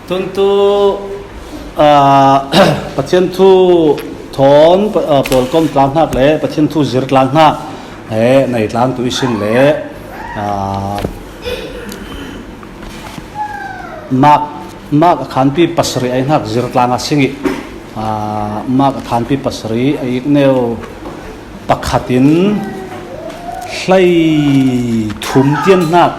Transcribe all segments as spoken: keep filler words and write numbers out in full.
Tuntu, ah, Pathian thu thawn, ah, pawlkom tlang hnak le Pathian thu zir tlang hnak he nei tlang tu i sin le, ah, Mark, Mark a khanpi pasarih ai hnak zir tlang a sing i, ah, Mark a khanpi pasarih a ikneu pakhatin hlei thum tian hnak,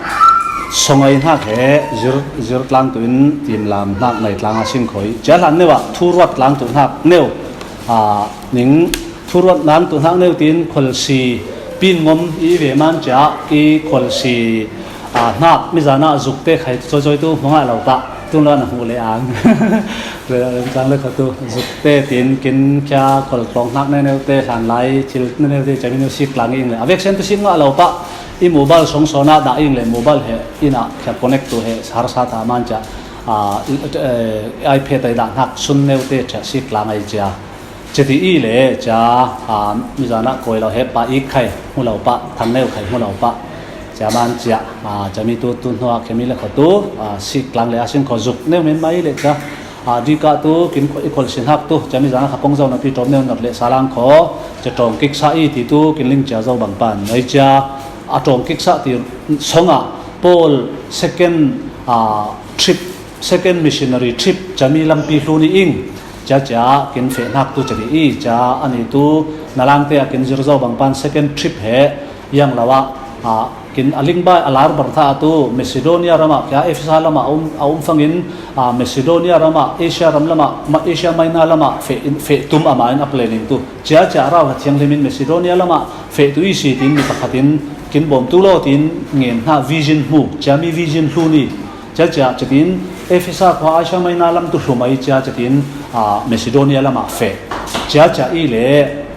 songai hnak he zir, zir tlang tu in timlam hnak nei tlang a sing khoi. Cia hlan neu ah thuruat tlang tu hnak neu, ah, ning thuruat tlang tu hnak neu tin kholsi pin ngom i ve man cia i kholsi, ah, hnak mizan ah zukte khai cawicoi tu hmang ah lo pah. Tun lo na hmuh le ang. Remcang le khatu zukte tin kin khia kholtlawng hnak neuneu te hlan lai thil neuneu te cami neu sik tlang ing le a veksen tu sik ngah lo pah. I mobile song sawn ah dah ing le mobile he inn ah khia connect tu he harsa ta man cia, ah, i, eh, iPad ai dah hnak sun neu te cia sik tlang ai cia. Ceti i le cia, ah, mizan ah kawi lo he pah ik khai hmu lo pah, than neu khai hmu lo pah. Cia man cia, ah, cami tu, tu hnu ah khemi le khatu, ah, sik tlang le a sin kho zuk neu men mai le cia, ah, dika tu kin kho, i kholsi hnak tu, cami zan ah kha pong zo napi tawm neu nat le salang kho, cia tawng kiksa i ti tu kin ling cia zo bang pan. Ai cia, a tawng kiksa ti song ah Paul second, ah, trip, second missionary trip, cami lampi hlun i ing, cia cia kin feh hnak tu ceti i cia ani tu na langte a kin zir zo bang pan second trip he yang lo ah, ah, kin a ling bai a lar bar tha tu Macedonia ram ah, kia Efesa lam ah a um, a um fangin, ah, Macedonia ram ah, Asia ram lam ah, ma-, Asia Minor lam ah feh, feh tum amah in a planning tu. Cia cia rau ha thianghlim in Macedonia lam ah feh tu i si tin mi pakhat in kin bawm tu law tin ngen hna vision hmu, cia mi vision hlun i, cia cia, cia tin Efesa khua Asia Minor lam tu hlum ai cia, cia tin, ah, Macedonia lam ah feh. Cia cia i le,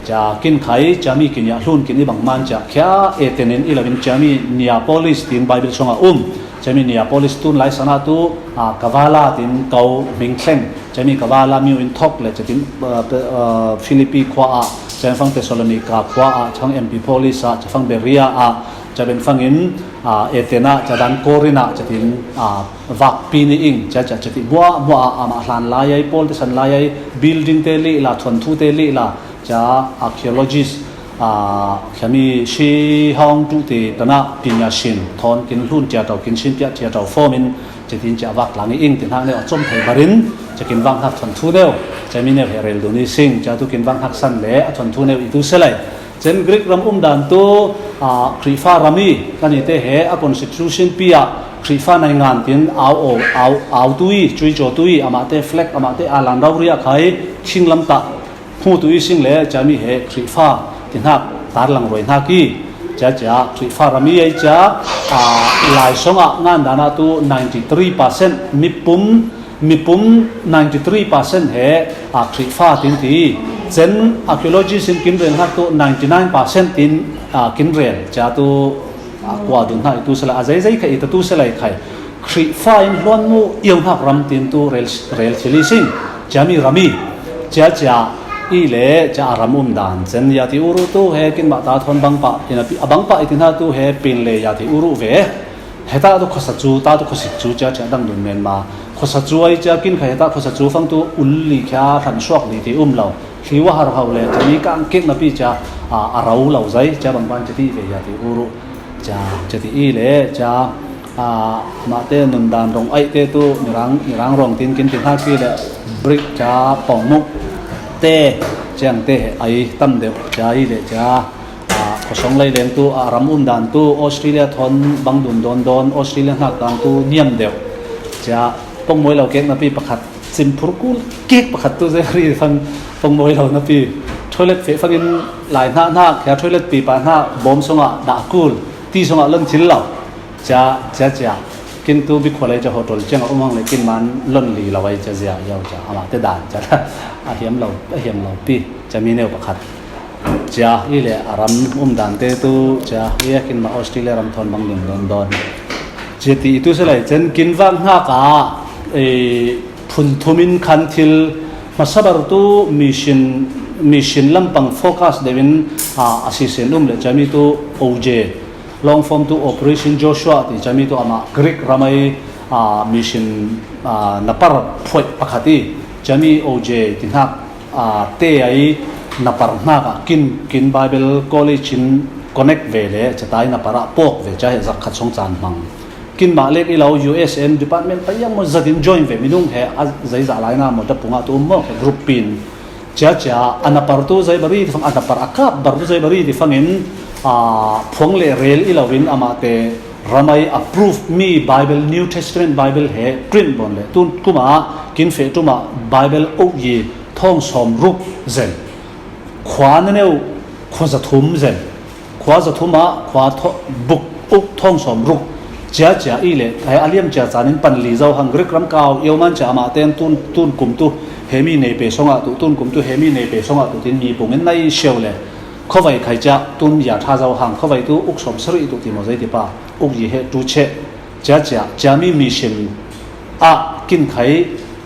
cia kin khai, cia mi kin ya hlun kin i bang man cia, khia Athens in i lo in cia mi Neapolis tin Bible song ah um. Cia mi Neapolis tun lai san ah tu, ah, Kavala tin kau hming thleng. Cia mi Kavala mi in thok le, cia tin, ah, pe-, ah, Philippi khua ah, cia fang Thessalonica khua ah, cia fang Amphipolis ah, cia fang Berea ah, cia ben fangin, ah, Athens ah, cia dan Korin ah, cia tin, ah, vakpi ni ing, cia, cia, cia ti hmuah, hmuah ah, amah hlan lai ai, Paul te san lai ai, building te lih la, thuanthu te lih la, cia archaeologist, ah, khami si hawng tu te tanah pinya sin, thawn kin hlun cia tau, kin sin piah cia tau form in, cia tin cia vak lang i ing, tin hak neu a com thei barin, cia kin vang hak thuanthu neu, cia mi neu he rel dun i sing, cia tu kin vang hak san le, a thuanthu neu i tu selai. Cen Greek ram umdan tu, ah, Khrihfa ram i, kan i te he, a constitution pi ah, Khrihfa naingan tin, au, au, au, au tu i, cui caw tu i, amah te flag, amah te a lan rau riak khai, thing lam tah, hmu tu i sing le, cia mi he, Khrihfa, tin hak, tar lang roi hnak i, cia cia, Khrihfa ram i ei cia, ah, lai song ah, ngan dan ah tu, ninety three percent, mipum, mipum ninety three percent he, ah, Khrihfa tin ti. Cen archaeologist in kin rel hnak tu ninety nine percent tin, ah, kin rel. Cia tu, ah, kua dun hna i tu sela, a zeizei kha i ta tu sela i khai. Khrihfa in hluan mu iau hnak ram tin tu rel, rel thil i sing. Cia mi ram i. Cia cia i le, cia a ram um dan. Cen ya ti uru tu he kin mah ta thawn bang pah, in a pi-, a bang pah i ti hna tu he pin le ya ti uru ve. Heta tu khuasa cu, ta tu khuasik cu cia cia dang dun men ma. Khuasa cu ai cia kin kha heta khuasa cu fang tu ul li khia hran suak li ti um lo. Hliwa har hau le cia mi kang kik na pi cia, a, a rau lo zai cia bang ban cia ti ve ya ti uru. Cia, cia ti i le cia, a, mah te nun dan rong ai te tu mirang, mirang rong tin kin ti hna ki le brick cia pong muk te ciang te he ai tam deuh cia i le cia. Ah, khuasong lei leng tu, ah, ram um dan tu, Australia thawn bang dun dawn dawn, Australia hnak dan tu niam deuh. Cia, pongmawi lo kek napi pakhat, cimphur kul kek pakhat tu zei ri fan pongmawi lo napi. Toilet feh fangin lai hna hna, khia toilet pipa hna, bawm songah dah kul, ti songah lon thil lo. Cia, cia, cia. Kin tu bikhualei cia hotel ciang a um hang le kin man lon li lo ai cia zia yau cia. Amah te dan cia. A hiam lo, a hiam lo pi. Cia mi neu pakhat. Cia i le a ram um dan te tu cia i a kin ma Australia ram thawn bang dun dawn dawn. Cia ti i tu selai cen kin vak hnak a, e, phun thum in khan thil hmasa bar tu mission, mission lampang focus deuh in, a, a sisen um le cia mi tu O J. Long form tu Operation Joshua ti cia mi tu amah Greek ram ai, a, mission, a, na par phuaih pakhat i, Jamie O J ti hnak, a, te ai na par hnak ah kin, kin Bible College in connect ve le, ca tai na par ah pawk ve, ca he zarh khat song caan hmang. Kin mah lek i lo, U S M department pa yang maw zat in join ve minung he, a zeizah lai na maw, da pung ah tu um maw, he group pin. Cia cia, a na par tu zei bari ti fang, a na par a kap bar tu zei bari ti fangin, a, phuang le rel i lo in amah te ramai approved mi Bible, New Testament Bible he print bawn le, tun kum ah kin feh tum ah Bible uk yi thawng sawm ruk zen. Khua na neu, khua za thum zen. Khua za thum ah khua thaw-, buk uk thawng sawm ruk. Cia cia i le, he a liam cia caan in pan li zo hang, Greek ram kau, io man cia amah ten tun, tun kum tu, he mi nei pe song ah tu, tun kum tu, he mi nei pe song ah tu, tin mi pung in nai siau le. Khawvai khai cia, tun ya tha zo hang, khawvai tu, uk sawm sari tu, ti maw zei ti pa, uk yi he tu che, cia cia, cia mi mission ah kin khai,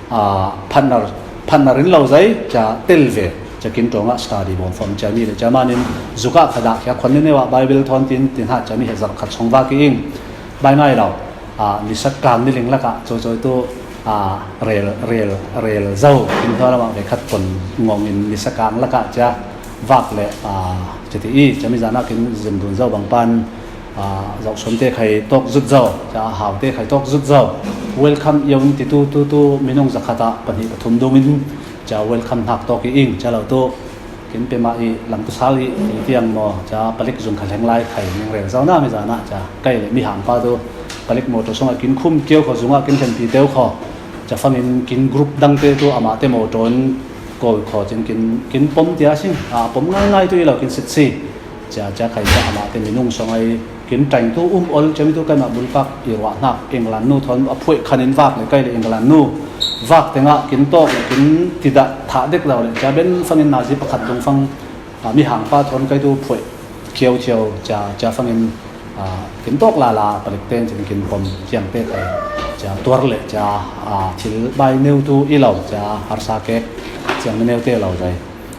a, partner, partner in lo zei, cia tel ve, cia kin tawng ah study bawm fawm cia mi le, cia man in zuk ah kha dah, cia khon ne neu ah Bible thawn tin, tin ha, cia mi he zarh khat song va ki ing. Bai ngai lo, a, ni sak kang ni ling lak ah, cawi cawi tu, a, rel, rel, rel zo, in hnuai lam ah ve khat pon ngawng in ni sak kang lak ah cia vak le, a, cia ti i, cia mi zan ah kin zin dun zo bang pan, a, zoh suam te khai tawk zut zo, cia hau te khai tawk zut zo. Welcome io in ti tu, tu, tu, minung za khat ah pahnih pathum dung in, cia welcome hnak tawk i ing, cia lo tu, kin pe mah i, lam tu sal i, i tiang maw, cia palik zung kha leng lai khai, ning rel zo na mi zan ah, cia kai le mi hang pa tu, palik mawtaw song ah kin khum kio kho zung ah kin thlen pi teu kho, cia fangin kin group dang te tu, amah te mawtaw in kawi kho, cin kin, kin pom tia sing, a, pom ngai ngai tu i lo kin sit si. Cia, cia khai cia amah te minung song ai kin tain tu um ol, cia mi tu kai mah bulpak i ruah hnak England nu thawn a phuaih khan in vak le kai le England nu vak tengah kin tawk le kin tidah thah dek lo le cia ben fangin nazi pakhat dung fang, a, mi hang pa thawn kai tu phuaih kiau kiau cia, cia fangin, a, kin tawk lala palik ten cin kin pom ciang te kai cia tuar le cia, a, thil bai neu tu i lo cia harsa kek ciang neu te lo zai.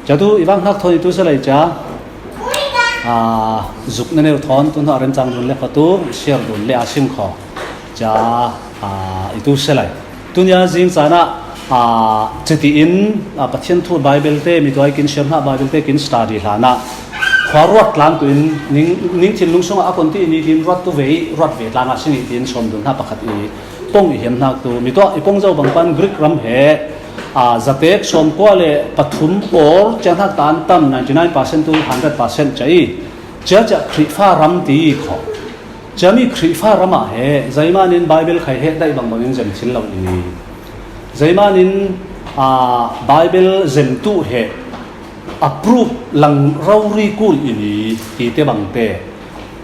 Cia tu i vang hnak thawn i tu selai cia, a, zuk na neu thawn tu hna remcang dun le kho tu, siar dun le a sim kho. Cia, a, i tu selai. Tunia zing caan ah, a, citi in, a, Pathian thu Bible te, mi tuai kin siar hna Bible te kin study hlan ah. Khua ruat tlang tu in, ning, ning thinlung sung ah a kon ti ni tin ruat tu ve i, ruat ve tlang ah sing i tin sawm dun hna pakhat i pong i hiam hnak tu. Mi tuah i pong zo bang pan Greek ram he, a, zatek sawmkua le pathum or cia hnak ta an tam ninety nine percent tu hundred percent cia i, cia cia Khrihfa ram ti i kho. Cia mi Khrihfa ram ah he, zeiman in Bible khai he daih bang bang in zem thil lo i ni. Zeiman in, a, Bible zem tu he approve lang rori kul i ni ti te bang te.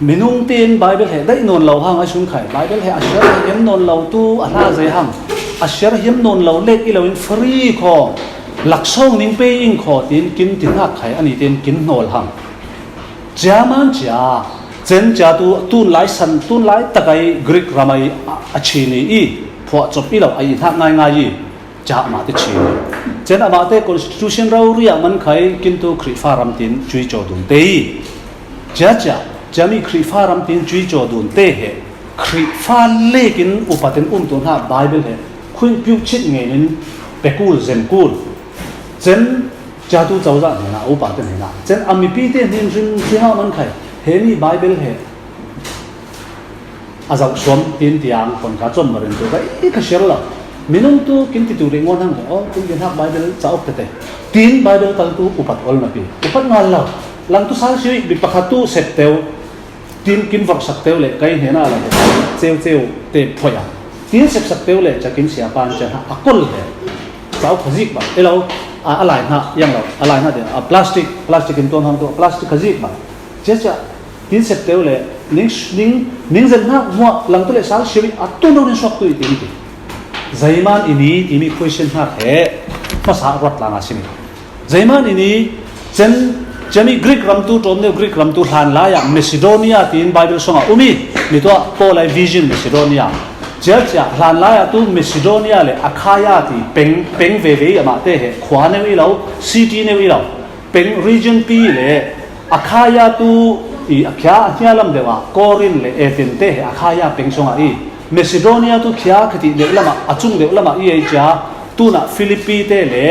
Minung tein Bible he daih nawn lo hang a sung khai. Bible he a siar hiam nawn lo tu a hla zei hang. A siar hiam nawn lo lek i lo in free kho. Laksawng ning pe ing kho tin kin tin hak khai a ni tein kin hnawl hang. Cia man cia, cen cia tu tun lai san, tun lai tak ai Greek ram ai a, a chi ni i, phuah cop i lo ai i hnak ngai ngai i. Cia amah te chi ni. Cen amah te constitution rori ah man khai kin tu Khrihfa ram tin cui caw dun te i. Cia cia, cia mi Khrihfa ram tin cui caw dun te he, Khrihfa lek in upat in um tu hna Bible he, khuin piu chit ngen in pe kul zem kul. Cen cia tu cozah hnenah, upa te hnenah, cen a mipi te hnen hrim hrim ah man khai, he ni Bible he a zoh suam tin tiang kon ka com marin tu ka i ka siar lo. Minung tu kin ti tu ri ngon hang he, oh, kin kin hak Bible ca uk tete. Tin Bible tal tu upat ol na pi. Upat ngal lo. Lang tu sal siwi bi pakhat tu sep teu. Tin kin vorhsak teu le kai hnenah a lang ceu ceu te phoih a. Tin sepsak teu le ca kin sia pan cia hna a kol he. Cau kha zik bang. Elo, a, a lai hna, yang lo, a lai hna te, a plastic, plastic in tuam hang tu, a plastic kha zik bang. Cia cia, tin sep teu le, ning, ning, ning zen hna hmuah, lang tu le sal siwi, a tun lo nin suak tu i tin ti. Zeiman i ni, timi question hna he, hmasa ruat lang a simi. Zeiman i ni, cen, cemi Greek ram tu, ṭawm neu Greek ram tu, hlan lai ah Macedonia tiin Bible song ah um i, mi tuah Paul ai vision Macedonia. Cia cia, hlan lai ah tu Macedonia le Achaia ti peng, peng veve i amah te he, khua neu i lo, city neu i lo, peng region pi le, Achaia tu i a khia, a khia lam deuh ah, Corinth le Athens te he, Achaia peng song ah i, Macedonia tu khia khati deuh lamah, a chung deuh lamah i ei cia, tunah Philippi te le,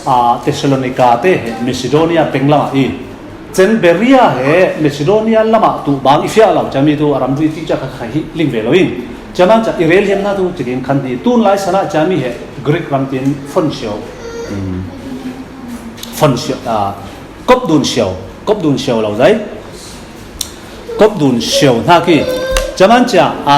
a, Thessalonica te he Macedonia peng lamah i. Cen Beria he Macedonia lamah tu bang i fiah lo, ciami tu a ram ri ti cia kha kha hi ling ve lo in. Ciaman cia i rel hiamna tu ci ding khan hi, tun lai sana ciami he Greek ram tin fon siau. Fon siau, a, kop dun siau, kop dun siau lo zai. Kop dun siau hna khi. Ciaman cia, a,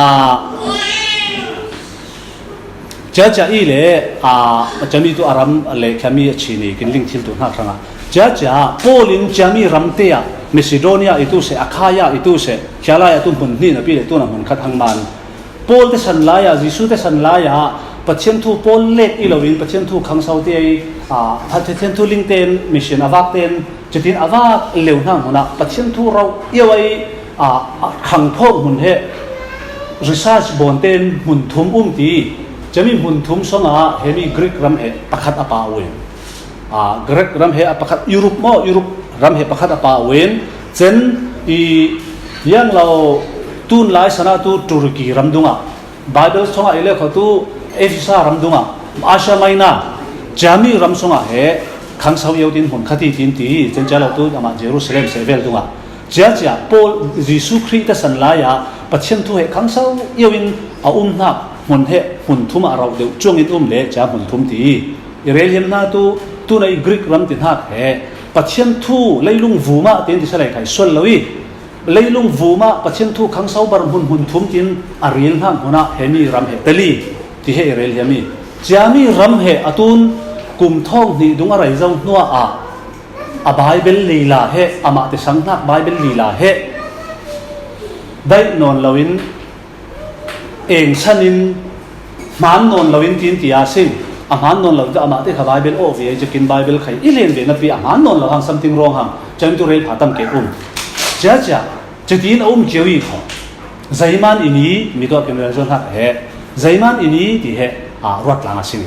cia cia i le, a, ciami tu a ram le khiami a chini kin ling thil tu hna hrangah. Cia cia, Paul in ciami ram te ah, Macedonia i tu se, Achaia i tu se, khia lai a tu hmun hni na pi le tu na hmun khat hang man. Paul te san lai ah, Jesu te san lai ah, Pathian thu Paul let i lo in, Pathian thu khangso te ai, a, Pathian thu ling ten, mission a vak ten, citin a vak leu hna hmun ah, Pathian thu rau iau ai, a, a khang phawk hmun he, research bawn ten hmun thum um ti, ciami hmun thum song ah, hemi Greek ram he pakhat a pa u in. A, Greek ram he a pakhat, Europe maw, Europe ram he pakhat a pa u in, cen i yang lo tun lai sana tu Turkey ram dungah, Bible song ah i le kho tu Ephesus ram dungah, Asia Minor, ciami ram song ah he khangso iau tin hmun khati tin ti, cen cia lo tu amah Jerusalem se vel dungah. Cia cia, Paul, Jesu Khrih ta san lai ah, Pathian thu he khangso iau in a um hnak hmun he hmun thum ah rau deuh cuang in um le cia hmun thum ti. I rel hiam hna tu, tu na i Greek ram ti hnak he, Pathian thu leilung vumah tin ti sa lai khai sual lo i, leilung vumah Pathian thu khangso bar hmun hmun thum tin a ril hnak hmun ah hemi ram he tali ti he i rel hiam i. Ciami ram he a tun kum thawng hnih dung a rei zo hnuah ah a Bible lila he, amah te sang hnak Bible lila he, daih nawn lo in, engsan in, hmaan nawn lo in tin ti a sing. A hmaan nawn lo in amah te kha Bible aw ve, cikin Bible khai i len ve napi a hmaan nawn lo hang something wrong hang. Ciami tu rel pha tam ke um. Cia cia, citin a um cio i kho. Zeiman i ni, mi tuah kin rel zo hnak he. Zeiman i ni ti he, a, ruat lang a sing.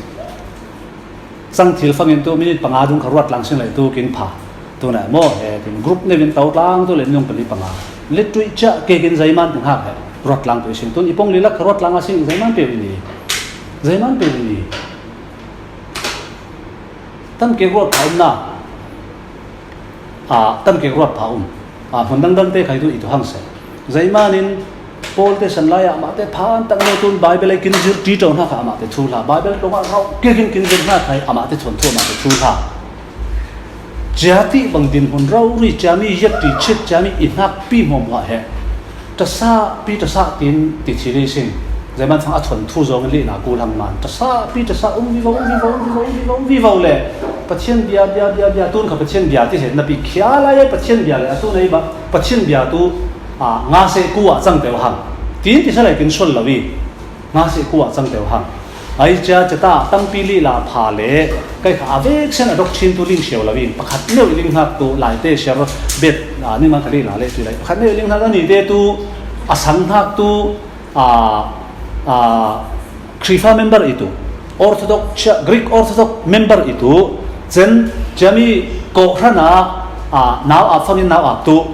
Sang thil fangin tu minute panga dung kha ruat lang sin lai tu kin pha. Tu na maw he, kin group ne vin tau tlang tu le minung pali panga. Litui cia ke kin zeiman tin hak he. Ruat lang tu i sin tun i pong lilak kha ruat lang a sin zeiman pe ni. Zeiman pe ni. Tam ke ruat pha um na. A, tam ke ruat pha um. A, hmun dangdang te khai tu i tu hang se. Zeiman in Paul te san lai ah amah te phan tak no tun Bible ai kin zir ti to hna kha amah te thu hla. Bible tong ah rau ke kin kin zir hna khai amah te thuan thu amah te thu hla. Cia ti bang din hmun rau ri cia mi yet ti chit cia mi i hnak pi hmuam hua he. Tasa pi tasa tin ti thi le sin. Zeiman fang a thuan thu zong in lihna kul hang man. Tasa pi tasa um vivo, um vivo, um vivo, um vivo, um vivo le. Pathian bia, bia, bia, bia, tun kha Pathian bia ti he. Napi khia lai ai Pathian bia le. A tu nei ba Pathian bia tu, a, nga se ku a cang teu hang. Tin ti sa lai kin sual lo i. Nga se ku a cang teu hang. Ai cia cia ta tampi lila pha le kai kha a vek sen a dok chin tu ling siau lo in pakhat neu i ling hnak tu lai te siar bet, a, ni man kha lila le tu lai pakhat neu i ling hnak ani te tu a sang hnak tu, a, a, Khrihfa member i tu Orthodox Church, Greek Orthodox member i tu cen ciami kawhran a, a, nau ap fangin nau ap tu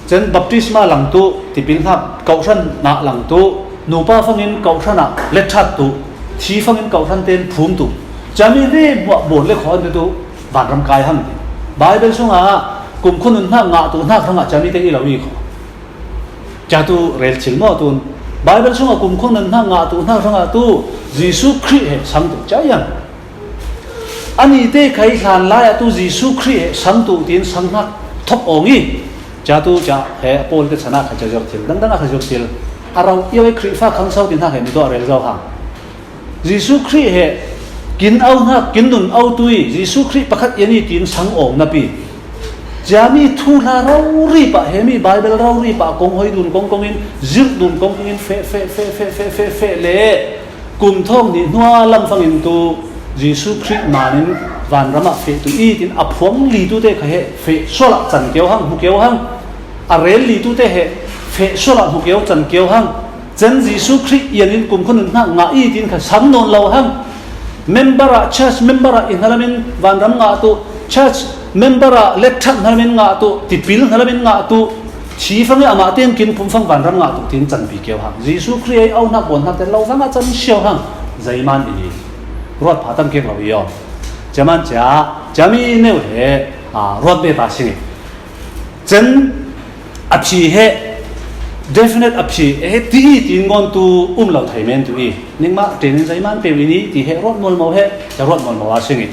cen baptisma lang tu, tipil hnak kawhran ah lang tu, nupa fangin kawhran ah lethat tu, thi fangin kawhran ten phum tu. Ciami ve muah bawn le khawn tu vanram kai hang ti. Bible sungah kumkhua nun hnak ngah tu hnak hrangah ciami te i lo i kho. Cia tu rel thil maw tun. Bible sungah kumkhua nun hnak ngah tu hnak hrangah tu Jesu Khrih he sang tu cia iang. Ani te khai hlan lai ah tu Jesu Khrih he sang tu tin sang hnak thok awng i. Cia tu cia he Paul te sana kha cia zir thil. Dangdang a kha zir thil. A rau iau i Khrihfa khangso tin hnak he mi tu a rel zo hang. Jesu Khrih he kin au hnak, kin nun au tu i. Jesu Khrih pakhat ian i tin sang awng napi. Ciami thu hla rau ri pah, hemi Bible rau ri pah, kong hoi dun kong kong in, zir dun kong kong in, fe, fe, fe, fe, fe, fe, fe, le. Kum thawng nih hnua lam fangin tu Jesu Khrih manin vanram ah feh tu i tin a phuang li tu te kha he feh sual ah can keu hang, hmu keu hang. A rel li tu te he feh sual ah hmu keu can keu hang. Cen Jesu Khrih ian in kumkhua nun hnak ngah i tin kha sang nawn lo hang. Member ah, church member ah i hnalamin vanram ngah tu, church member ah lethat hnalamin ngah tu, tipil hnalamin ngah tu, Thi fang i amah ten kin pum fang vanram ngah tuk tin chanpi keu hang. Jesu Khrih ei au hnak bawn hnak te lo fang a chan siau hang. Zeiman i ni. Ruat pha tam kek lo i aw. Cia man cia, cia mi neu he, a, ruat be ta sing i. Chen a phi he, definite a phi he ti i tin ngon tu um lo thei men tu i. Ningmah tenin zeiman pe i ni ti he ruat mual mau he, cia ruat mual mau a sing i.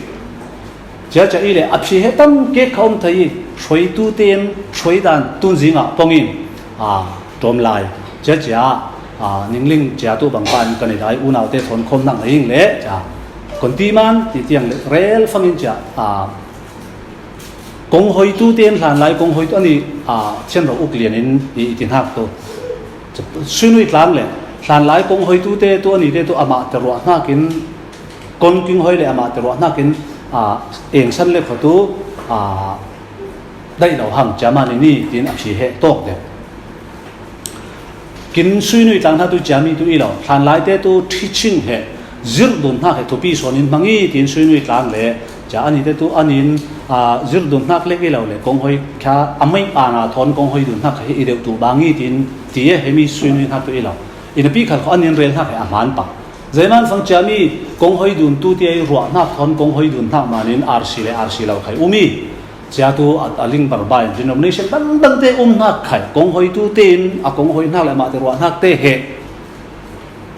Cia cia i le a phi he tam kek kha um thei i, hruaitu ten, hruai dan tun zingah pongin, a, tawm lai. Cia cia, a, ningling cia tu bang pan kan i dai unau te thawn khawm nak na ing le, cia, kon ti man, ti tiang le, rel fangin cia, a, kong hoitu ten hlanlai kong hoitu ani, a, thianro uk lianin i, i ti hnak tu. Suinui tlang le, hlanlai kong hoitu te tu ani te tu amah te ruah hnakin, kon king hoi le amah te ruah hnakin, a, engsan le kho tu, a, daih lo hang cia man i ni tin a phi he tawk deuh. Kin suinui tlang hna tu cia mi tu i lo, hlanlai te tu teaching he, zirh dun hnak he thupi sawn in hmang i tin suinui tlang le, cia ani te tu anin, a, zirh dun hnak lek i lo le, kong hoi kha a mei ana thawn kong hoi dun hnak he i deuh tu bang i tin ti e he mi suinui hnak tu i lo. Ina pi khal kho anin rel hnak he a hman pah. Zeiman fang cia mi kong hoi dun tu ti ei ruah hnak thawn kong hoi dun hnak manin R C le R C lo khai um i. Cia tu a, a ling barbai, denomination dangdang te um hnak khai, kong hoitu tein, a kong hoi hnak le amah te ruah hnak te he.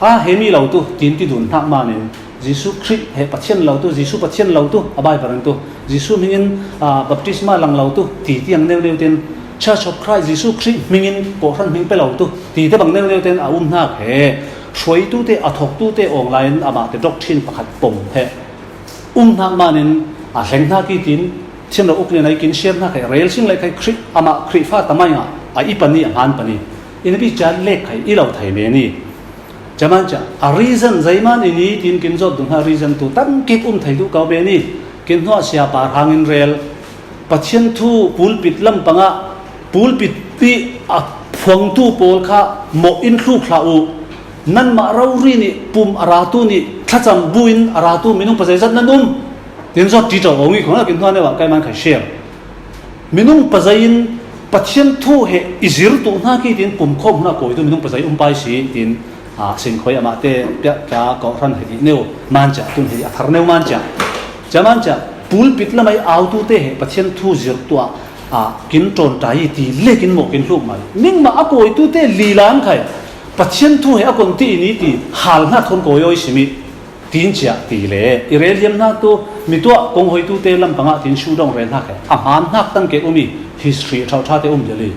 A he mi lo tu, tin ti dun hnak manin, Jesu Khrih he Pathian lo tu, Jesu Pathian lo tu, a Baibal in tu, Jesu hmingin, a, baptisma lang lo tu, ti tiang neu neu ten, Church of Christ, Jesu Khrih hmingin kawhhran hming pe lo tu, ti te bang neu neu ten a um hnak he, hruaitu te, a thawktu te awng lai in amah te doctrine pakhat pom he. Um hnak manin, a hleng hnak i tin, Thianro uk lian ai kin siar hna khai rel sing lai khai Khrih, amah Khrihfa tamai ngah a i pani a hman pani. Ina pi cia lek khai i lo thei men i. Cia man cia a reason zeiman i ni tin kin zawt dung hna reason tu tam kik um thei duh kau men i. Kin hnuah sia par hangin rel. Pathian thu pulpit lampangah pulpit i a phuangtu pawl kha mawh in thluk hlah uh. Nanmah rori nih pum a ratu nih thlacam buin a ratu minung pazeizat nan um. Tin zawt ti ṭo awng i khong a kin hnuah neu ah kai man khai share. Minung pazei in Pathian thu he i zir tu hna khi tin pumkhawm hna kawi tu minung pazei um pai si tin, a, singkhoi amah te piah kya kawhhran he dih neu man cia tun he dih a thar neu man cia. Cia man cia pulpit lamai au tu te he Pathian thu zir tu ah, a, kin ṭawn ṭai ti le kin mawh kin hluk mai. Ningmah a kawi tu te lilan khai Pathian thu he a kon ti i ni ti hal hna thawn kawi awi simi. Tin cia ti le i rel hiam hna tu mi tuah kong hoitu te lampangah tin shu dong rel hna khe a hman hnak tam ke um i history a ṭhauṭha te um deli.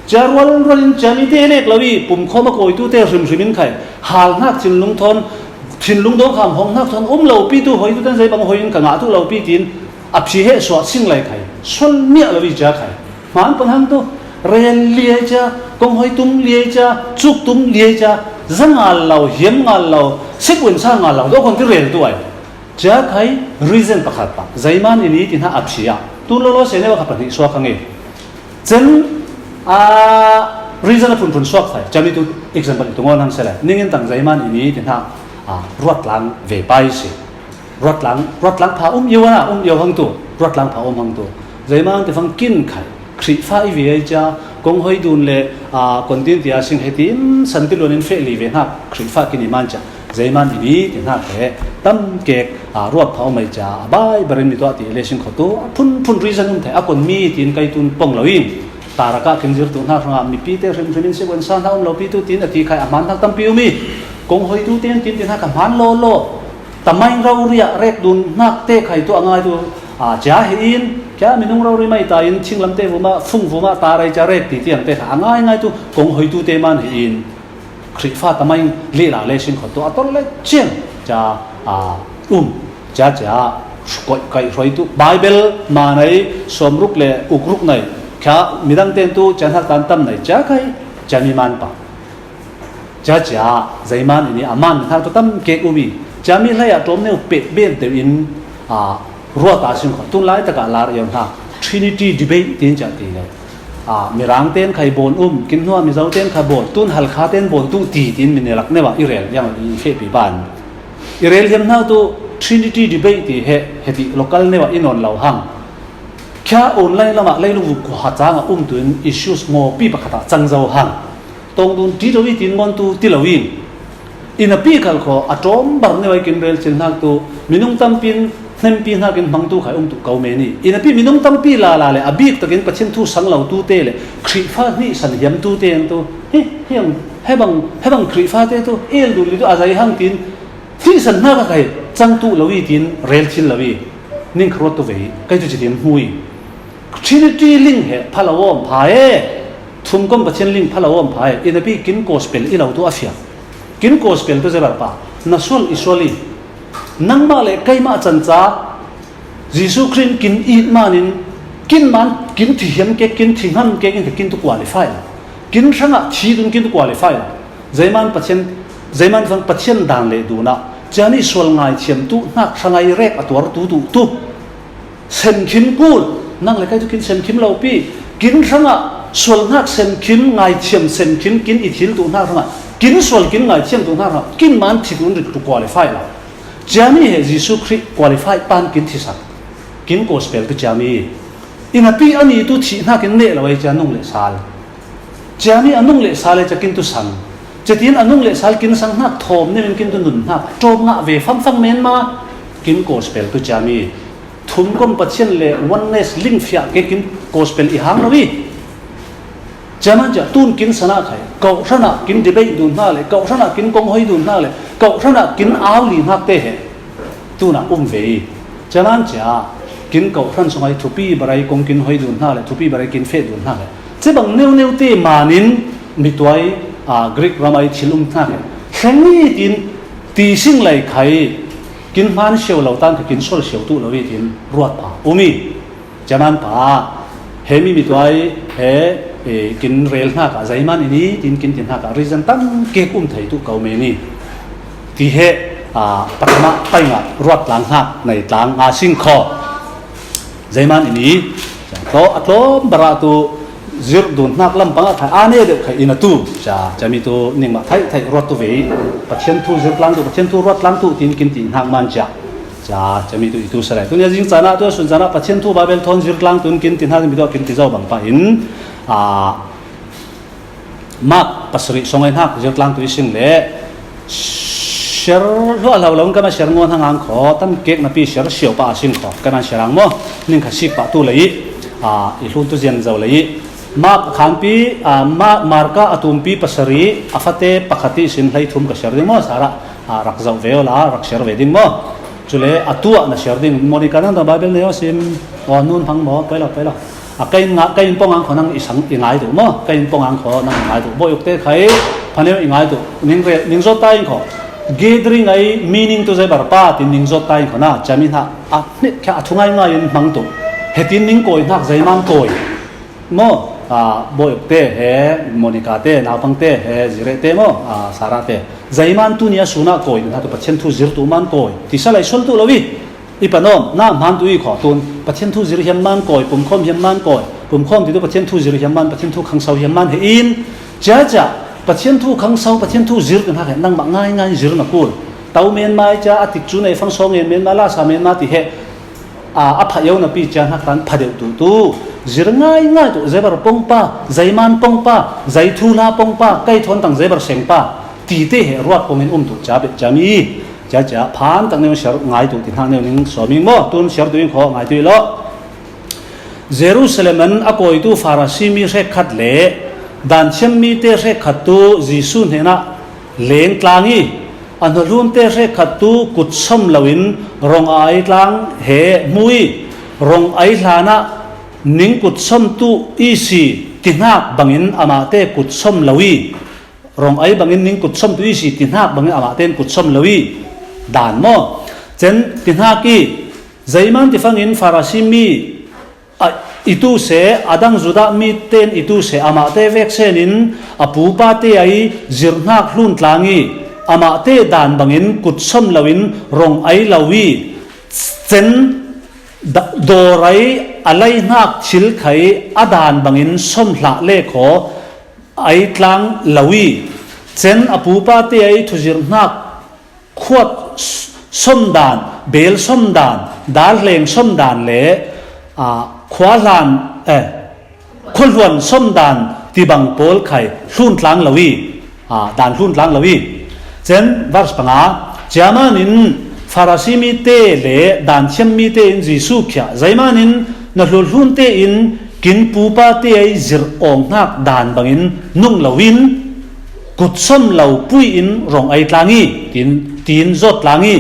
Cia rual rual in cia mi te lek lo i pumkhawm a kawitu te hrimhrim in khai hal hnak thinlung thawn thinlung dawng kham hong hnak thawn um lo pi tu hoitu ten zei bang hoi in ka ngah tu lo pi tin a phi he suah sing lai khai sual miah lo i cia khai. Hman pon hang tu, rel liai cia, kong hoi tum liai cia, cuk tum liai cia, za ngal lo, hiam ngal lo, sik wen sa ngal lo, dawh kon ti rel tu ai. Cia khai reason pakhat pah, zeiman i ni ti hna a phi ah. Tun lo lo se ne wa kha pahnih suak hang i. Chen, a, reason a phunphun suak thai, cia mi tu example i tu ngawn hang se lai. Ning in tang zeiman i ni ti hna, a, ruat lang ve pai si. Ruatlang, ruatlang pha um io a, um io hang tu, ruatlang pha um hang tu. Zeimang te fang kin khai, Khrihfa i ve ai cia, kong hoi dun le, a, kon tin tia sing he tin, san ti luan in feh li ve hnak, Khrihfa kin i man cia, zeiman i ni ti hnak he, tam kek, a, ruat pha um ai cia, a bai barin mi tuah ti le sing kho tu, a phun phun reason um thai, a kon mi tin kai tun pong lo in, ta rak ah kin zir tu hnak hrang ah, mi pi te hrim hrim in si wan sa hna um lo pi tu tin, a ti khai, a man hnak tam pi um i, kong hoi tu tin, tin ti hnak a man lo lo. Tamai rau riah rek dun hnak te khai tu a ngai tu, a, cia hi in, kia minung rau ri mai ta in, thinglam te vuma, fung vuma, ta rai cia rek ti tiang te kha a ngai ngai tu, kong hoi tu te man hi in, Khrihfa tamai lila le sin khot tu, a tol le chiang, cia, a, um, cia, cia, koi, kai hoi tu, Bible ma nei, som ruk le, uk ruk nei, kia midang ten tu, cia hnak tan tam nei, cia kai, cia mi man pa. Cia cia, zeiman i ni a man hnak tu tam kek um i. Cia mi hlei ah ṭawm neu peh ben teu in, a, ruat a sim kho. Tun lai takah lar iau hna. Trinity debate tin cia ti le. A, Mirang ten khai bawn um, kin hnuah Mizo ten khai bawn, tun Halkha ten bawn tu ti tin min lak neu ah i rel, yang i feh pi ban. I rel hiam hna tu Trinity debate ti he, he ti local neu ah i nawn lo hang. Khia online lamah leilung vuk khuaha changah um tuin issues ngawpi pakhatah cang zo hang. Tawngdun ṭi lo i tiin ngawntu ti lo in, i napi kal khaw a ṭawm bar neu ai kin rel chil hnak tu, minung tampi in hnempi hnakin hmangtu khai um tu ko men i, i napi minung tampi lala le a bik takin Pathian thu sang lo tu te le Khrihfa hnihsan hiam tu te an tu, hi, hi ang, hebang, hebang Khrihfa te tu, el dun li tu a zai hang tiin, hnihsan hnak a khai cang tu lo i tiin rel chil lo i, ning kha ruat tu ve i, kai tu chi tiin hmu i. Trinity ling he pha lo awm pha e, thumkom Pathian ling pha lo awm pha e, i napi kin gospel i lo tu a fiak. Kin gospel tu zebar pa, na sual i sual i. Nangmah le keimah canca, Jesu Khrih kin it manin, kin man, kin thi hiam kek, kin thi ngam kek in ka kin tu qualify lo. Kin hrangah thi dun kin tu qualify lo. Zeiman Pathian, zeiman fang Pathian dan le dunah, ciani sual ngaithiam tu hnak hrangai rek a tuar tu tu tu. Semkhim kul, nang le kai tu kin semkhim lo pi, kin hrangah sual hnak semkhim, ngaithiam semkhim, kin i thil tu hnak hrangah, kin sual kin ngaithiam tu hnak hrangah, kin man thi tu rik tu qualify lo. Ciami he Jesu Khrih qualify pan kin thisak. Kin gospel tu ciami. I napi ani tu thih hnakin neh lo ai cia nung le sal. Ciami a nung le sal e cia kin tu sang. Cia tiin a nung le sal kin sang hnak thawm neu in kin tu nun hnak. Ṭawm ngah ve famfang men ma. Kin gospel tu ciami. Thumkom Pathian le oneness lingfiah ke kin gospel i hang lo i. Ciaman cia tun kin sana khai. Kau hranah kin debate dun hna le, kau hranah kin kong hoi dun hna le, kau hranah kin au li hnak te he. Tunah um ve i. Ciaman cia kin kau hran sungai thupi barai kong kin hoi dun hna le, thupi barai kin feh dun hna le. Cibang neu neu te manin mituai, a, Greek ram ai thil um hna he. Thleng i tin ti sing lai khai kin hman siau lo tan ka kin sual siau tu lo i tin ruat pha um i. Ciaman pa, he mi mituai, he, e, kin rel hna ka, zeiman i ni, tin kin ti hna ka, reason tam kek um thei tu kau me ni. Ti he, a, pathama pai nga, ruat lang hna, nei tlang, a sing kho. Zeiman i ni, a tlo, a tlo, bara tu, zir dun hnak lam pang a khai, a ne deuh khai ina tu, cia, cia mi tu, ning ma thai, thai, ruat tu ve, Pathian thu zir tlang tu, Pathian thu ruat tlang tu, tin kin ti hnak man cia. Cia, cia mi tu i tu sa lai. Tunia zing caan ah tu, sun caan ah Pathian thu Baibal thawn zir tlang tun kin ti hna mi tu kin ti zo bang pah in, a, Mark pasarih sawng ai hnak zir tlang tu i sing le, share hluah hlau lo in kan a share ngawn hang ang kho, tam kek napi share siau pah a sing kho, kan a share ang maw, ning kha sik pah tu lei, a, i hlun tu zian zo lei. Mark a khanpi, a, Ma-, Marka a tumpi pasarih, a fate pakhat i sin hlei thum ka share ding maw, Sarah. A, rak zoh ve awla, rak share ve ding maw? Cule, a tuah na share ding. Monica nang dah Bible nei aw sim. Aw, nun hang maw? Pai lo, pai lo. A, kei nga, kei pawng ang kho nang i sang i ngai duh maw? Kei pawng ang kho nang i ngai duh. Bawi uk te khai, phaneu i ngai duh. Ning re, ning zot ta in kho. Gathering ai meaning tu zei bar pa, tin ning zot ta in kho na. Ciami hna, a, hnih kha a thu ngai ngai in hmang tu. Hetin ning kawi hnak zeiman kawi. Maw, a, bawi uk te he, Monica te, naupang te he, zire te maw, a, Sarah te. Zeiman tu nia suna kawi, na tu Pathian thu zir tu man kawi. Ti sa lai sual tu lo i. I panawm, na man tu i kho tun, Pathian thu zir hiam man kawi, pumkhawm hiam man kawi, pumkhawm ti tu Pathian thu zir hiam man, Pathian thu khangso hiam man he in. Cia cia, Pathian thu khangso, Pathian thu zir tu hna he, nang mah ngai ngai zir na kul. Tau men mai cia, a tik cu nei fang sawng en men ma, la sa men ma ti he. A, a phah yo napi cia hnak tan phah deuh tu tu. Zir ngai ngai tu, zei bar pawng pa, zei man pawng pa, zei thu hla pawng pa, kai thawn tang zei bar seng pa. Ti te he ruat pawng in um tu cia beh cia mi. Cia cia phan tak neu siar ngai tu ti hnak neu ning sawm ing maw, tun siar tu ing kho ngai tu i lo. Jerusalem an a kawi tu Farasi mi hrekkhat le dan thiam mi te hrekkhat tu Jesu hnenah leng tlang i, a hnahlun te hrekkhat tu kut sawm loin rong a ai tlang he hmu i, rong ai hlanah ning kut sawm tu i si ti hnak bangin amah te kut sawm lo i, rong ai bangin ning kut sawm tu i si ti hnak bangin amah ten kut sawm lo i, dan maw? Cen ti hnak i, zeiman ti fangin Farasi mi a, i tu se, a dang Judah mi ten i tu se, amah te vek sen in a pupa te ai zirhnak hlun tlang i, amah te dan bangin kut sawm loin rong ai lo i, cen da-, dawr ai a laihnak thil khai a dan bangin sawm hlah le khaw ai tlang lo i, cen a pupa te ai thuzirhnak khuat s-, sawm dan, bel sawm dan, dal hleng sawm dan le, a, Khuahlan, eh, khuahluan sawm dan tibang pawl khai hlun tlang lo i, a, dan hlun tlang lo i. Cen verse panga, ciamanin Farasi mite le dan thiam mite in Jesu khiah, zeimanin na hlulhlunte in kin pupate ei zirh awng hnak dan bangin nung lo in, kut sawm lo pui in rong ei tlang i, tin, tin zawt tlang i.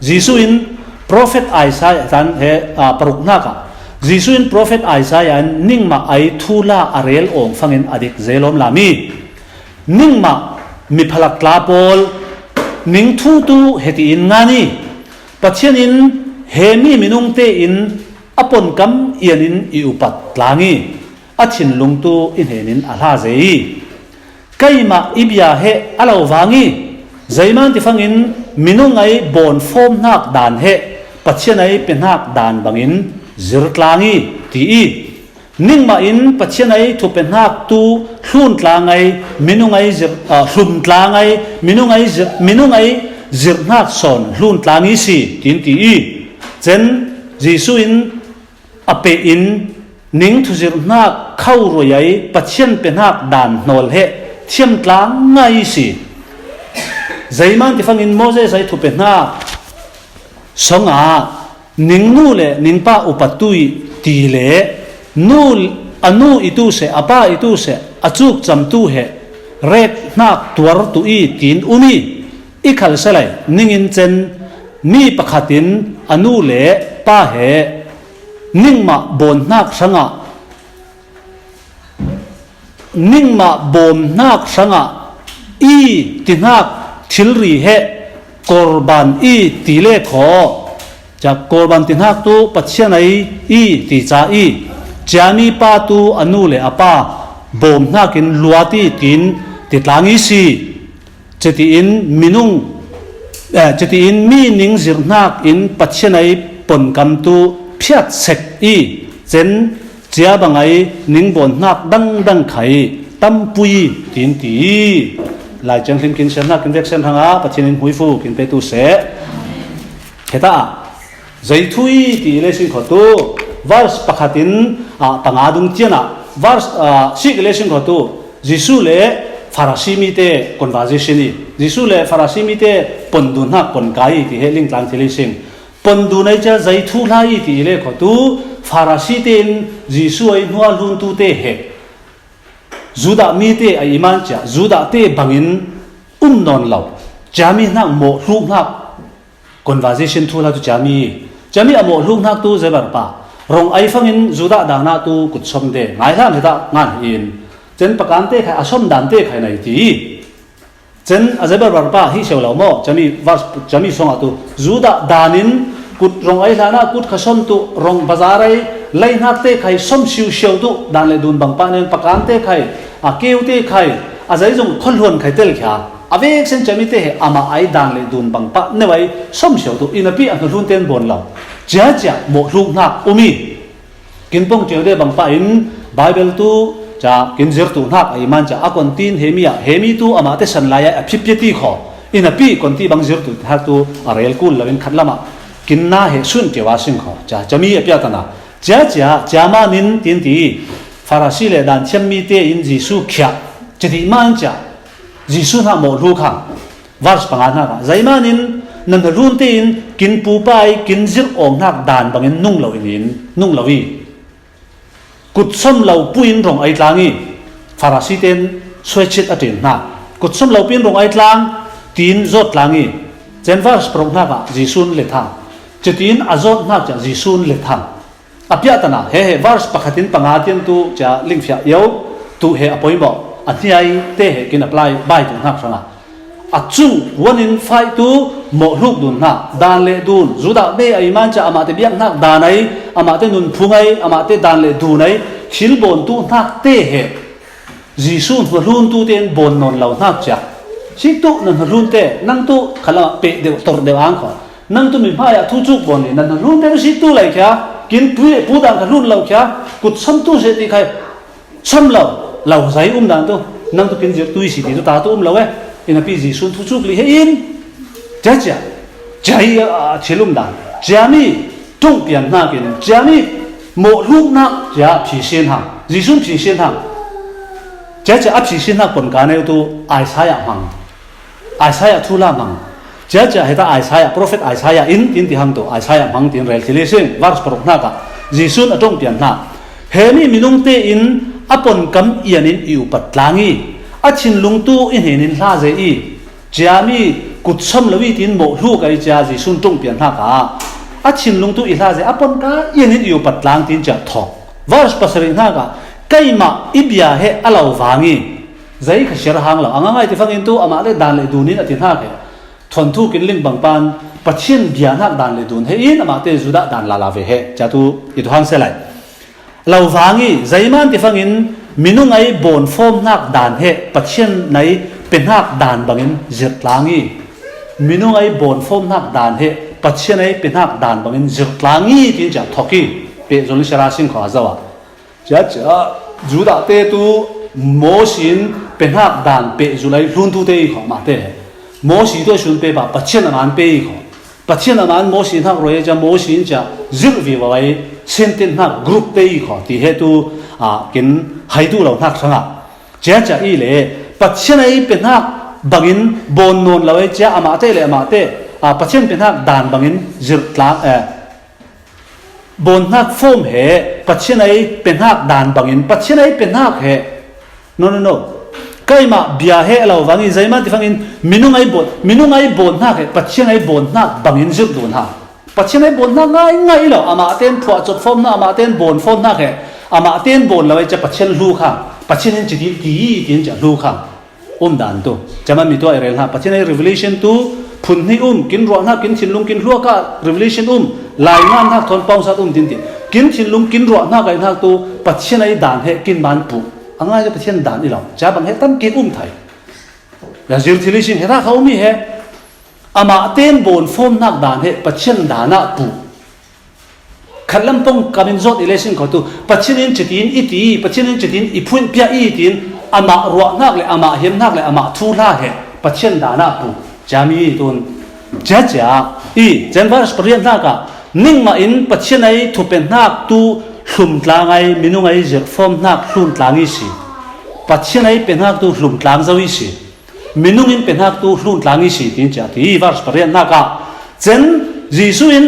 Jesu in profet Isaiah tan he, a, paruk hnakah, Jesu in profet Isaiah in ningmah ei thula a rel awng fangin a dik zelawm lam i, ningmah miphalak tla pawl, ning thu tu heti in ngan i, Pathian in he mi minungte in a ponkam ianin i upat tlang i, a thinlung tu i hnenin a hla ze i, keimah i bia he a lo vang i, zeiman tifangin minung ei bawn fawm hnak dan he Pathian ei pe hnak dan bangin zir tlang i, ti i. Ningmah in Pathian ei thupe hnak tu hlun tlang ei, minung ei zir, a, hlum tlang ei, minung ei zir, minung ei zir hnak sawn hlun tlang i si, tin ti i. Cen Jesu in a pe in ning thuzirh hnak kho roi ei Pathian pe hnak dan hnawl he thiam tlang ngai i si. Zeiman tifangin Moses ei thupe hnak songah ning nu le ning pa upat tu i ti le nu, a nu i tu seh, a pa i tu seh, a cuk cam tu he rek hnak tuar tu i tin um i, i khalselai ningin cen mi pakhat in a nu le pa he ningmah bawn hnak hrangah, ningmah bawm hnak hrangah i ti hnak thilri he korban i ti le khaw. Ca korban ti hnak tu Pathian ei i ti ca i, ciami pa tu a nu le a pa bawm hnakin luat i tin ti tlang i si. Cetiin minung, eh, cetiin mi ning zirh hnak in Pathian ei ponkam tu phiat sek i, cen cia bang ei ning bawn hnak dangdang khai tampui i tin ti i. Lai Thianghlim kin sian hnak kin vek sian hrangah Pathian in hmuifu kin pe tu seh. Heta ah, zei thu i ti le sing kho tu, verse pakhat in, ah, panga dung tian ah, verse, ah, sik le sing kho tu, Jesu le Farasi mite conversation i, Jesu le Farasi mite pon dun hnak pon kai i ti he ling tlang ti le sing. Pon dun ei cia zei thu hla i ti le kho tu, Farasi te in Jesu ei hnual hlun tu te he Judah mite a i man cia, Judah te bangin um nawn lo. Ciami hnak mawh hluk hnak conversation thu hla tu ciami. Ciami a mawh hluk hnak tu zebar pa. Rong ei fangin Judah dan ah tu kut sawm te. Ngai hlan heta ngan hi in. Cen pakan te khai, a sawm dan te khai nai ti. Cen a zebar bar pa hi sio lo maw. Ciami verse, ciami song ah tu. Judah dan in kut rong ei hlan ah kut kha sawm tu rong bazar ei lei hnak te khai sawm siu siau tu dan le dun bang pa nen pakan te khai, a keu te khai, a zeizong khon hluan khai tel khia. A vek sen ciami te he amah ei dan le dun bang pa neu ei sawm siau tu i napi a hnuhlun ten bawn lo. Cia cia mawh hluk hnak um i. Kin pong tiu de bang pa in Bible tu ca kin zir tu hnak a i man ca a kon tin he mi ah, he mi tu amah te san lai ah a phipia ti kho. I napi kon ti bang zir tu hnak tu a rel kul lo in khat lamah kin na he sun keu a sing kho. Ca, ciami a piatana. Cia cia, cia manin tin ti Farasi le dan thiam mi te in Jesu khiah. Ci ti man cia Jesu hna mawh hluk hang. Verse panga hnak ah, zeimanin na hnuhlun tein kin pupa i kin zirh awng hnak dan bangin nung lo in, nung lo i, kut sawm lo pui in rong ei tlang i, Farasi ten suaichit a ṭin hna. Kut sawm lo pui in rong ei tlang, tiin zawt tlang i, cen verse paruk hnak ah Jesu'n let hang. Cutiin a zawt hnak cia Jesu'n let hang. A piahtana, he he, verse pakhat in panga tiang tu cia lingfiah io, tu he a poimawh, a hniai te he kin apply bai tu hnak hrangah. A cung, one in five tu mawh hluk dun hna, dan le dun, Judah me a i man cia amah te biak hnak dan ei, amah te nunphung ei, amah te dan le dun ei, thil bawn tu hnak te he, Jesuh hnuhlun tu tein bawn nawn lo hnak cia. Sik tu na hnuhlun te, nang tu khalam peh deuh, tor deuh ang kho. Nang tu mi hmai ah thu cuk bawn ni, na hnuhlun te tu sik tu lai khia, kin pui e pu dan kha hlun lo khia, kut sawm tu se ti khai, sawm lo, lo zai um dan tu, nang tu kin zir tu i si ti tu ta tu um lo e, in a pi Jesuh thu cuk li he in, cia cia, cia i a, a thil um dan, cia mi, tung pian hnakin, cia mi, Mawh hluknak cia phisin hang, Jesu'n phisin hang. Cia cia a phisin hnak pon ka neu tu Isaiah hmang. Isaiah thu la hmang. Cia cia heta Isaiah, prophet Isaiah in tin ti hang tu, Isaiah hmang tin rel thil i sing, verse paruk hnak ah Jesu'n a ṭongpian hna. Hemi minung tein a ponkam ian in i upat tlang i, a thinlung tu i hnen in hla ze i, ciami kut sawm lo i tin mawh hluk ai cia Jesu'n ṭongpian hnak ah, a thinlung tu i hla ze a ponka ian in i upat tlang tin cia thawk. Verse pasarih hnak ah, keimah i bia he a lo vang i, zei kha siar hang lo, a ngangai ti fangin tu amah le dan le dun in a ti hnak he. Thuanthu kin ling bangpan Pathian bia hnak dan le dun he in amah te Judah dan lala ve he, cia tu i tu hang se lai. Lo vang i, zeiman ti fangin minung ai bawn fawm hnak dan he Pathian ai pe hnak dan bangin zirh tlang i, minung ai bawn fawm hnak dan he Pathian ai pe hnak dan bangin zirh tlang i, tin cia thawk i, pehzul in sara sing kho a zo ah. Cia cia Judah te tu Mosi in pe hnak dan pehzul ai hlun tu te i kho mah te. Mosi tu a sun pe pa Pathian a man pe i kho. Pathian a man Mosi hnak roi cia Mosi in cia zirh vivo ai sintin hnak group te i kho ti he tu, a, kin hai tu lo hnak hrangah. Cia cia i le Pathian ai pe hnak bangin bawn nawn lo ai cia amah te le amah te, a, Pathian pe hnak dan bangin zirh tlang, eh, bawn hnak fawm he Pathian ai pe hnak dan bangin Pathian ai pe hnak he. No, no, no. Keimah bia he a lo vang i, zeiman ti fangin minung ai bawn, minung ai bawn hnak he Pathian ai bawn hnak bangin zirh dun hang. Pathian ai bawn hnak ngai ngai lo, amah ten phuah cawt fawm hnak, amah ten bawn fawm hnak he, amah ten bawn lo ai cia Pathian hluk hang. Pathian in ci ti, ti i tin cia hluk hang. Um dan tu. Cia man mi tu a i rel hna. Pathian ai revelation tu phun hnih um, kin ruah hnak, kin thinlung, kin hluak ah revelation um, lai ngan hnak thawn pawngsat um tin ti. Kin thinlung, kin ruah hnak ai hnak tu Pathian ai dan he kin man puh. A ngai cu Pathian dan i lo. Cia bang he tam kin um thai. Ya zir thil i sing he hna kha um i he. Amah ten bawn fawm hnak dan he Pathian dan ah puh. Khat lam pawng kam in zawt i le sin kho tu, Pathian in citin i ti, Pathian in citin i phunh piah i tin, amah ruah hnak le amah hiam hnak le amah thu hla he Pathian dan ah pu. Ciami tun, cia cia i, cenvars pariat hnak ah, ningmah in Pathian ai thupen hnak tu hlum tlang ai, minung ai zirh fawm hnak hlun tlang i si. Pathian ai pe hnak tu hlum tlang zo i si. Minung in pe hnak tu hlun tlang i si, tin cia ti, vers pariat hnak ah, cen Jesuh in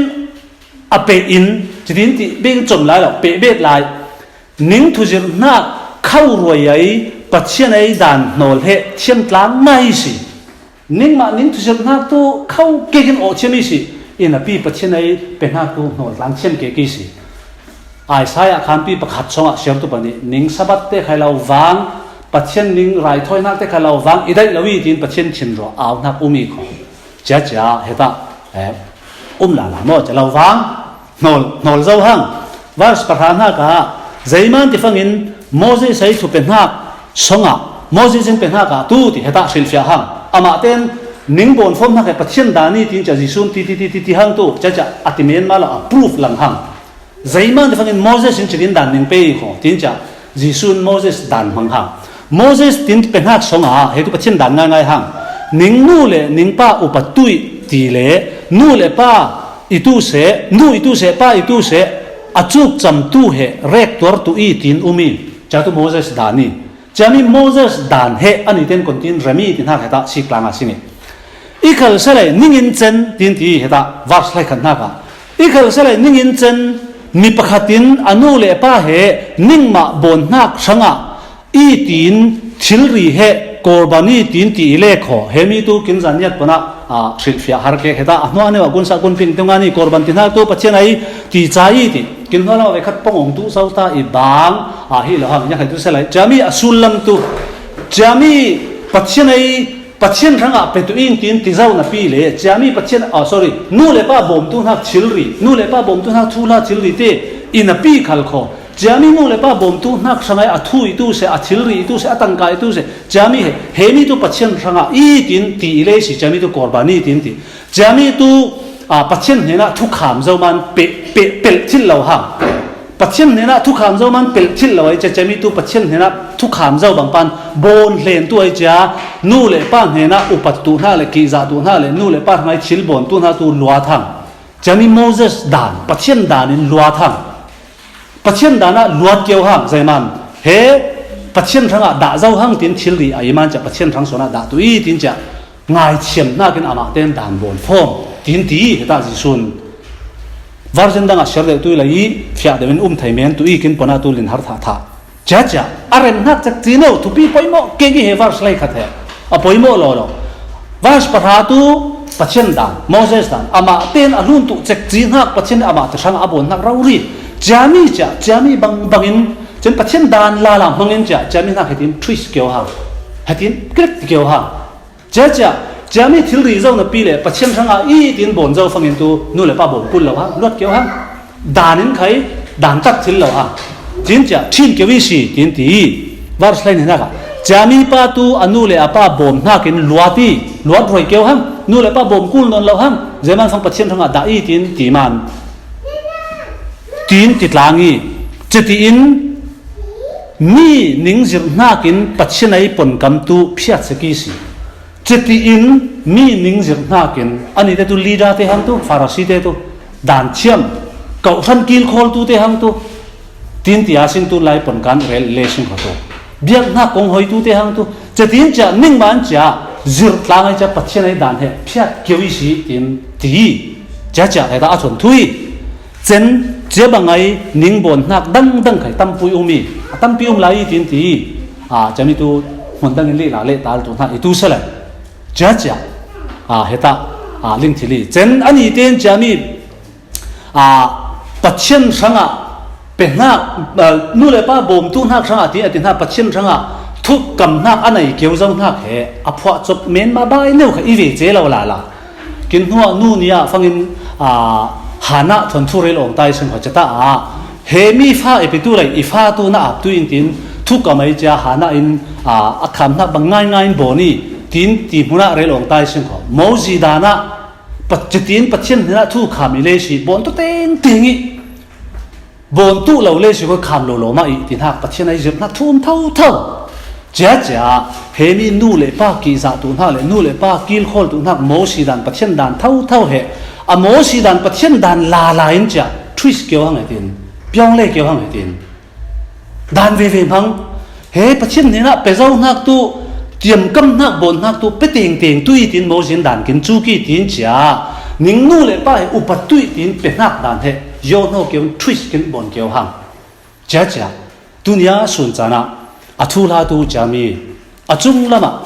a peh in, citin ti beng com lai lo, peh bet lai. Ning thuzirh hnak kho ruai ai, Pathian ai dan hnawl he thiam tlang ngai i si. Ningmah ning thuzirh hnak tu kho kek in aw thiam i si. Ina pi Pathian ai pe hnak tu hnawl tlang thiam kek i si. Isaiah khanpi pakhat sawngah siartu pahnih ning Sabbath te khai lo vang, Pathian ning raithawi hnak te khai lo vang, i daih lo i tin Pathian thinruah au hnak um i kho. Cia cia heta, eh, um lala maw, cia lo vang, hnawl, hnawl zo hang. Verse pahra hnak ah, zeiman ti fangin Moses ai thupe hnak sawngah, Moses in pe hnak ah tu ti heta hrilhfiah hang. Amah ten ning bawn fawm hnak he Pathian dan i tin cia Jesuh ti, ti, ti, ti, ti hang tu, cia cia a ti men ma lo a proof lang hang. Zeiman ti fangin Moses in citin dan ning pe i kho, tin cia Jesuh in Moses dan hmang hang. Moses tin pe hnak sawngah, he tu Pathian dan ngai ngai hang. Ning nu le ning pa upat tu i ti le, nu le pa i tu seh, nu i tu seh, pa i tu seh, a cuk cam tu he rek tuar tu i tin um i. Cia tu Moses dan i. Ciami Moses dan he a ni ten kon tin rem i ti hnak heta sik tlang a si ni. I khal sa lai ning in cen tin ti heta verse lai khat hnak ah. I khal sa lai ning in cen mi pakhat in a nu le pa he ningmah bawn hnak hrangah i tin thilri he korban i tin ti i le kho. Hemi tu kin zan niat pon ah, ah, hrilhfiah har kek heta a hnuah neu ah gunsa gunping te ngan i korban ti hnak tu Pathian ai ti ca i ti. Kin hnuah lam ah ve khat pawng ong tu so ta i bang, ah, hi lo hang, nya khai tu sa lai. Ciami a sullam tu. Ciami Pathian ai, Pathian hrangah pe tu in tin ti zo na pi le. Ciami Pathian, ah, sorry, nu le pa bawm tu hnak thilri, nu le pa bawm tu hnak thuhla thilri te i na pi khal kho. Ciami nu le pa bawm tu hnak hrang ai a thu i tu seh, a thilri i tu seh, a tangka i tu seh. Ciami he, hemi tu Pathian hrangah i tin ti i le si, ciami tu korban i tin ti. Ciami tu, ah, Pathian hnenah thukham zo man pe, pe, pelh thil lo hang. Pathian hnenah thukham zo man pelh thil lo ai cia, ciami tu Pathian hnenah thukham zo bang pan bawn hlen tu ai cia, nu le pa hnenah upat tu hna le kihzah tu hna le nu le pa hrangai thil bawn tu hna tu luat hang. Ciami Moses dan, Pathian dan in luat hang. Pathian dan ah luat keu hang, zeiman he Pathian hrangah dah zo hang tin thilri a i man ciah Pathian hrang suan ah dah tu i tin ciah ngaithiam hnakin amah ten dan bawn fawm tin ti i, hetah Jesuh in version dangah siar deuh tu i la i, fiah deuh in um thei men tu i kin pon ah tu lin har thah thah. Ciacia a rem hnak cek cino thupi poimawh kei i he verse lei khat he a poimawh law lo. Verse pahra tu Pathian dan, Moses dan, amah ten a hlun tuh cek ci hnak Pathian amah te hrangah a bawn hnak rori. Ciami cia, ciami bang bangin cen Pathian dan lala hmangin cia, ciami hnak hetin twist keu hang, hetin click keu hang. Ciacia ciami thilri zo napi le Pathian hrangah i tin bawn zo fangin tu nu le pa bawn kul lo hang, luat keu hang. Dan in khai, dan tak thil lo hang. Tin cia thin keu i si tin ti i. Verse hlei ni hnak ah, ciami pa tu a nu le a pa bawm hnakin luat i, luat ruai keu hang, nu le pa bawm kul nawn lo hang, zeiman fang Pathian hrangah dah i tin ti man, tin ti tlang i. Ceti in mi ning zirh hnakin Pathian ei ponkam tu phiat sek i si. Ceti in mi ning zirh hnakin, ani te tu leader te hang tu, Pharisee te tu, dan thiam, kawhhran kilkhawl tu te hang tu, tin ti a sing tu lai ponkan rel le sing kho tu, biak hnak kong hoi tu te hang tu, ceti in cia ning man cia zirh tlang ai cia Pathian ei dan he phiat keu i si tin ti i. Cia cia he ta a chon thu i. Cen cia bang ai ning bawn hnak dangdang khai tampui um i, a tampi um lai i tin ti i. A, ciami tu hmun dangin lih la leh tal tu hna i tu sele. Cia cia, a, heta, a, ling thil i. Cen ani ten ciami, a, Pathian hrangah pe hnak, a, nu le pa bawmtu hnak hrangah ti a ti hnak Pathian hrangah thukkam hnak a nei keu zo hnak he a phuah cop men ma bai neu kha i ve ce lo lala. Kin hnuah nu ni ah fangin, a, Hannah thon thu rel awng tai seng kho ceta ah, he mi fa e pitu lei i fa tu na ap tu in tin, thukkam ai cia Hannah in, a, a kham hnak bang ngai ngai in bawn i, tin ti hmun ah rel awng tai seng kho. Mosi dan ah, Pat-, citin Pathian hnenah thu kham i le si, bawn tu teng teng i, bawn tu lo le si kho kham lo lo mah i, ti hnak Pathian ai zirh hnak thu um tho tho. Cia cia, he mi nu le pa kizah tu hnak le nu le pa kilkhawl tu hnak Mosi dan Pathian dan tho tho he, a Mosi dan Pathian dan lala in cia, twist keu hang he tin, piawng le keu hang he tin. Dan veve hmang, he Pathian hnenah pe zo hnak tu, tiamkam hnak bawn hnak tu, pe teng teng tu i tin Mosi in dan kin cuk i tin cia, ning nu le pa he upat tu i tin pe hnak dan he, yo hno keu twist kin bawn keu hang. Cia cia, tunia sun caan ah, a thuhla tu ciami, a cung lamah,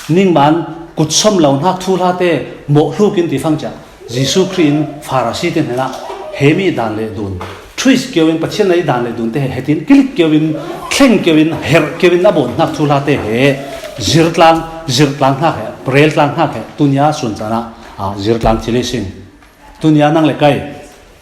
ningman kut sawm lo hnak thuhla te, mawh hluk in ti fang cia, Jesuh Khrih in Pharisee te hnenah, he mi dan le dun, twist keu in Pathian ei dan le dun te he, hetin kilik keu in, thleng keu in, herh keu in a bawn hnak thuhla te he, zirtlang, zirtlang hnak he, rel tlang hnak he, tunia sun caan ah, a, zirtlang thil i sing. Tunia nang le kai,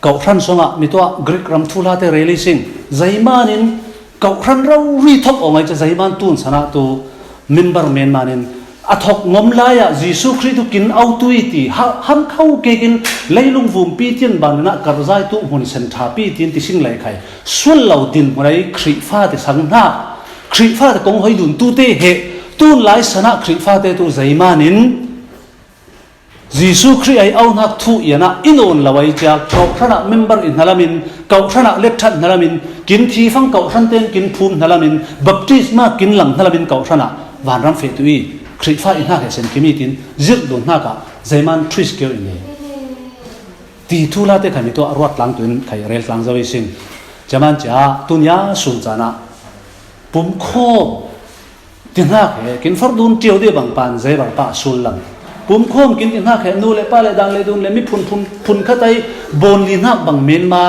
kawhhran sungah mi tuah Greek ram thuhla te rel i sing. Zeiman in kawhhran rori thok awng ai ca zeiman tun sanah tu member men man in a thok ngom lai ah Jesuh Khrih tu kin au tu i ti ha-, ham kho kek in leilung vumpi tian ban in ah karzai tu hmun sen tha pi tin ti sing lai khai. Sual lo din hmun ai Khrihfa te sang hna. Khrihfa te kong hoi dun tu te he tun lai sanah Khrihfa te tu zeiman in Jesuh Khrih ai au hnak thu i an ah i nawn lo ai cia, kawhhran ah member i hna lamin, kawhhran ah let ṭhat hna lamin, kin thi fang kawhhran ten kin phum hna lamin, baptisma kin lang hna lamin kawhhran ah vanram feh tu i, Khrihfa i hnak he sen kim i tin, zirh dun hnak ah, zeiman twist keu i nei. Ti thuhla te khai mi tuah ruat tlang tu in khai rel tlang zo i sin. Ciaman cia, tunia sun caan ah, pumkhawm, ti hnak he, kin far dun ṭio dih bang pan zei bar pah sullam. Pumkhawm kin ti hnak he, nu le pa le dan le dun le mi phun, phun, phun khat ai bawn li hnak bang men ma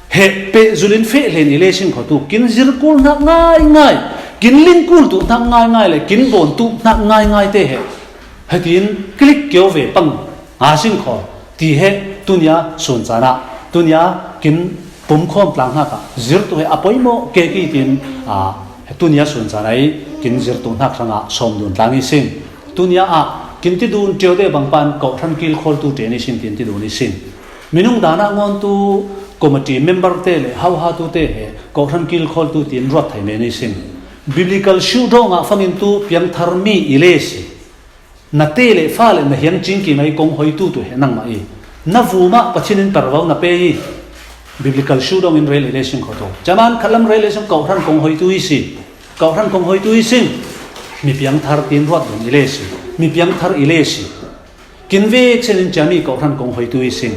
he peh zulin feh hlen i le sing kho tu. Kin zir kul hnak ngai ngai, kin ling kul tu hnak ngai ngai le, kin bawn tu hnak ngai ngai te he. Hetin klik keu ve pang a sing kho. Ti he tunia sun caan ah, tunia kin pumkhawm tlang hnak ah, zirtu he a poimawh kek i tin, a, tunia sun caan ai kin zirtu hnak hrangah sawm dun tlang i sin. Tunia ah, kin ti dun ṭio te bang pan kawhhran kilkhawl tu ṭen i sin tin ti dun i sin. Minung dan ah ngawn tu committee member te le hauha tu te he kawhhran kilkhawl tu tin ruat thei men i sin. Biblical shuh dawng ah fangin tu piangthar mi i le si. Na te le fa le na hiang cingkim ai kong hoi tu tu he nangmah i. Na vumah Pathian in pervo na pe i. Biblical shu dongin rel i le sing kho to. Caman khatlam rel i le sing, Kohhran kong hoitu i si. Kohhran kong hoitu i sing. Mi piangthar tin ruat dun i le si. Mi piangthar i le si. Kin vek senin ciami Kohhran kong hoitu i sing.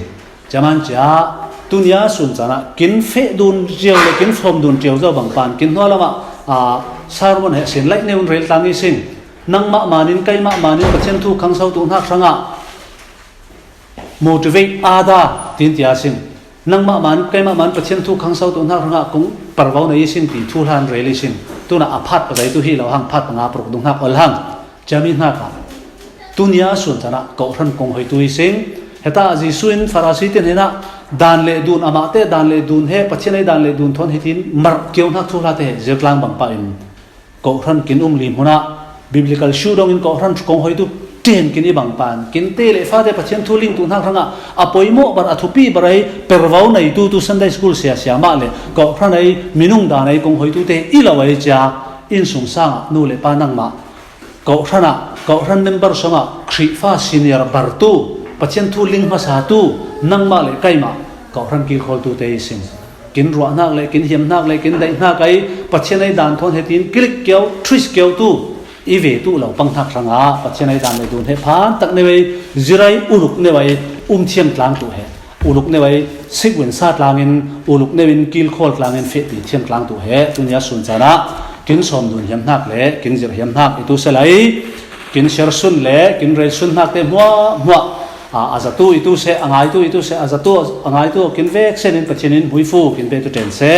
Caman cia tunia sun cana kin feh dun riau le kin fom dun riau zau bang pan kin hnualama, a, sermon he sin lai neun rel tang i sing. Nangmah manin, keimah manin Pathian thu khangso tu hnak hrangah motivate ada tin tia sing. Nangmah man, keimah man Pathian thu khangso tu hnak hrangah kong parvo na i sing ti thu hlan rel i sing. Tuna a phat pazai tu hi lo hang, phat panga paruk dung hnak ol hang. Ciami hnakah tunia sun cana Kohhran kong hoitu i sing. Heta Jesuh in Farasi tin hinah dan le dun, amahte dan le dun he, Pathian ei dan le dun thawn hitin marh kio hnak thu hlate he zirtlang bang pah in Kohhran kin um lim hunah biblical shu dongin Kohhran kong hoitu ṭen kin i bang pan, kin te le fate Pathian thu ling tu hnak hrangah a poimawh bar, a thupi bar ei pervo neitu tu Sunday school sia sia mah le Kohhran ei minung dan ei kong hoitu te i lo ei cia, inn sung sangah nu le pa nangmah Kohhran ah, Kohhran member sungah Khrihfa senior bartu, Pathian thu ling hmasa tu nangmah le keimah Kohhran kilkhawl tu te i sing. Kin ruah hnak le, kin hiam hnak le, kin daih hnak ei Pathian ei dan thawn hetin kilik kio, twist kio tu i ve tu lo pang hnak hrangah Pathian ei dan le dun he phan tak neu ei, zir ei, uluk neu ei, um thiam tlang tu he. Uluk neu ei, sikwin sa tlangin, uluk neu in kilkhawl tlangin fehpi thiam tlang tu he. Tunia sun cana kin sawm dun hiam hnak le kin zir hiam hnak i tu se lai. Kin share sun le kin rel sun hnak te hmuahhmuah, a, a zatu i tu se, a ngaitu i tu se, a zatu a ngaitu kin vek senin Pathian in hmuifu kin pe tu ṭen se.